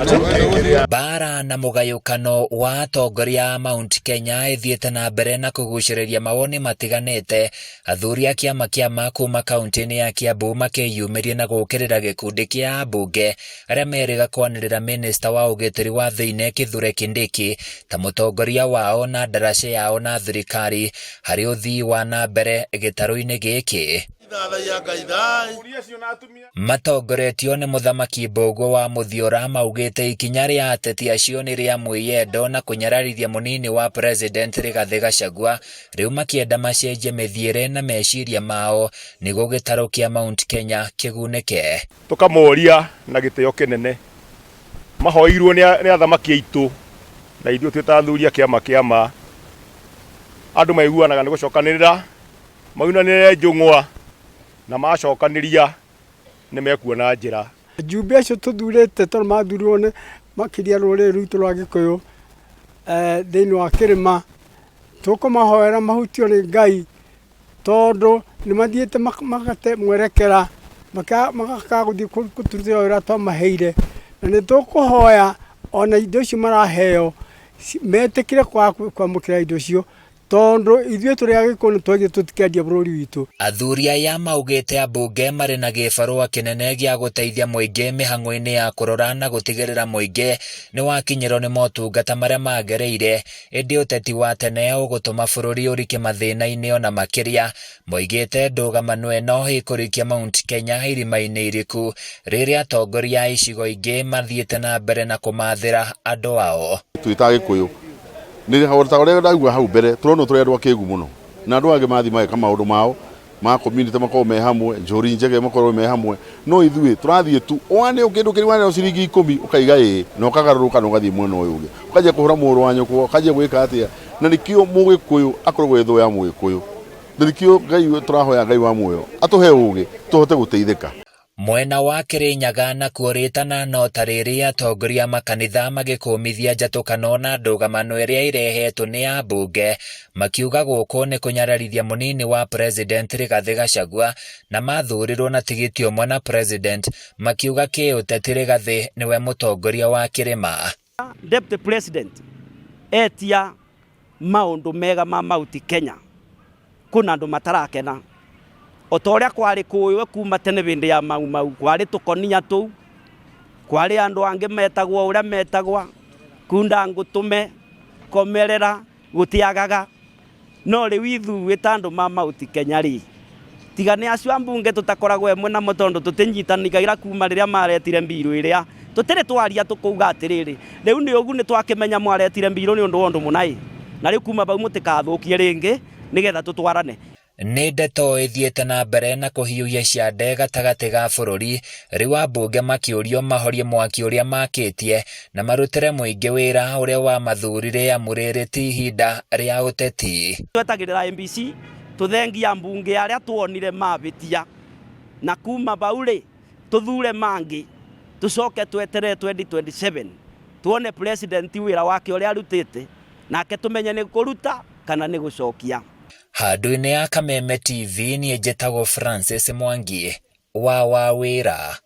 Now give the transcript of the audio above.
Mbaara na mũgayũkano wa atongoria a Mount Kenya ĩthiĩte na mbere na kũgucĩrĩria mawoni matiganĩte, athuri a kĩama kĩa ma kuma kaunti-inĩ ya Kiambu makĩyumĩria na gũũkĩrĩra gĩkundi kĩa ambunge arĩa merĩga kwanĩrĩra minista wa ũgitĩri wa thĩinĩ Kithure Kindiki ta mũtongoria wao na ndaraca yao na thirikari harĩ ũthii wa na mbere gĩtarũ-inĩ gĩkĩ. Matongoretio nĩ Mũthamaki Mbũgũ wa Mũthiora maugĩte ikinya rĩa ateti acio nĩ rĩa mwĩyendo na kũnyararithia mũnini wa President Rigathĩ Gachagua, rĩu makĩenda macenjie mĩthiĩre na meciria mao nĩguo gĩtarũ kĩa Mount Kenya kĩgunĩke. Tũkamoria na gĩtĩo kĩnene mahoirwo nĩ athamaki aitũ na ithuĩ twĩ ta athuri a kĩama kĩa ma, andũ maiguanaga nĩ gũcokanĩrĩra maunanĩre njũng'wa na macokanĩria nĩ mekuona njĩra. Ajumbe acio tũthurĩte tondũ mathurirwo nĩ makĩria rũrĩrĩ rwitũ rwa Gĩkũyũ thĩinĩ wa kĩrĩma, tũkũmahoera mahutio nĩ Ngai tondũ nĩ mathiĩte magate mwerekera magakaga gũthiĩ kũtũrutĩra wĩra twamaheire, na nĩ tũkũhoya ona indo icio maraheo metĩkĩre kwamũkĩra indo icio tondũ ithuĩ tũrĩ Agĩkũyũ nĩ twaugire tũtikendia bũrũri witũ. Athuri aya maugĩte ambunge marĩ na gĩbarũa kĩnene gĩa gũteithia mũingĩ mĩhang'o-inĩ ya kũrora na gũtigĩrĩra mũingĩ nĩ wakinyĩrwo nĩ motungata marĩa magĩrĩire, ĩndĩ ũteti wa tene ũgũtũma bũrũri ũrike mathĩna-inĩ ona makĩria. Moigĩte ndũgamano ĩno ĩkũrikia Mount Kenya irima-inĩ iriku rĩrĩa atongoria a icigo ingĩ mathiĩte na mbere na kũmathĩra andũ ao. Twĩ ta Agĩkũyũ nĩ ta ũrĩa ndaigua hau mbere tũronwo tũrĩ andũ akĩgu mũno na andũ angĩ mathiĩ mageka maũndũ mao ma community makorwo me hamwe njũri njege makorwo me hamwe no ithuĩ tũrathiĩ tu wane kĩndũ kĩrĩ waneo ciringi ikũmi ũkaiga ĩĩ na ũkagarũrũka na ũgathiĩ mwena ũyũ ũngĩ ũkanjia kũhũra mũrũ wa nyũkwa ũkanjia gwĩka atĩa na nĩkĩo mũgĩkũyũ akoragwo ĩ thũ ya mũgĩkũyũ na nĩkĩo Ngai tũrahoya Ngai wa muoyo atũhe ũgĩ tũhote gũteithĩka. Mwena wa Kĩrĩnyaga nakuo rĩtana no ta rĩrĩ atongoria a makanitha magĩkũmithia njatũkano na ndũgamano ĩrĩa ĩrehetwo nĩ ambunge makiuga gũkũ nĩ kũnyararithia mũnini wa President Rigathĩ Gachagua na mathurirwo na tigiti ũmwe na President makiuga kĩũteti Rigathĩ nĩwe mũtongoria wa kĩrĩma. Deputy President etia maũndũ mega ma Mount Kenya kwĩna andũ matarakena o ta ũrĩa kwarĩ kũĩ kuma tene hĩndĩ ya Mau Mau kwarĩ tũkonia tũu kwarĩ andũ angĩ metagwo ũrĩa metagwa kunda ngũtũme komerera gũtiagaga No rĩu ithuĩ ta andũ ma Mount Kenya rĩ, tiga nĩ acio ambunge tũtakoragwo ĩmwe namo tondũ tũtinyitanĩire kuma rĩrĩa maretire mbirũ ĩrĩa, tũtirĩ twaria tũkauga atĩrĩrĩ, rĩu nĩ ũgu nĩ twakĩmenya mwaretire mbirũ nĩ ũndũ wa ũndũ mũna ĩ, na rĩu kuma bau mũtikathũkie rĩngĩ nĩgetha tũtwarane. Nĩ ndeto ĩthiĩte na mbere na kũhiũhia ciande gatagatĩ ga bũrũri, rĩu ambunge makĩũrio mahorie mwaki ũrĩa makĩtie na marutĩre mũingĩ wĩra ũrĩa wamathurire amu rĩrĩ ti ihinda rĩa ũteti. Twetagĩrĩra IEBC tũthengie ambunge arĩa tuonire mabĩtia na kuma bau rĩ tũthure mangĩ tũcoke tweterere 2027 tuone president wĩra wake ũrĩa arutĩte nake tũmenye nĩ kũruta kana nĩ gũcokia. Handũ-inĩ ya Kameme TV niĩ njĩtagwo Francis Mwangi wa Wawĩra.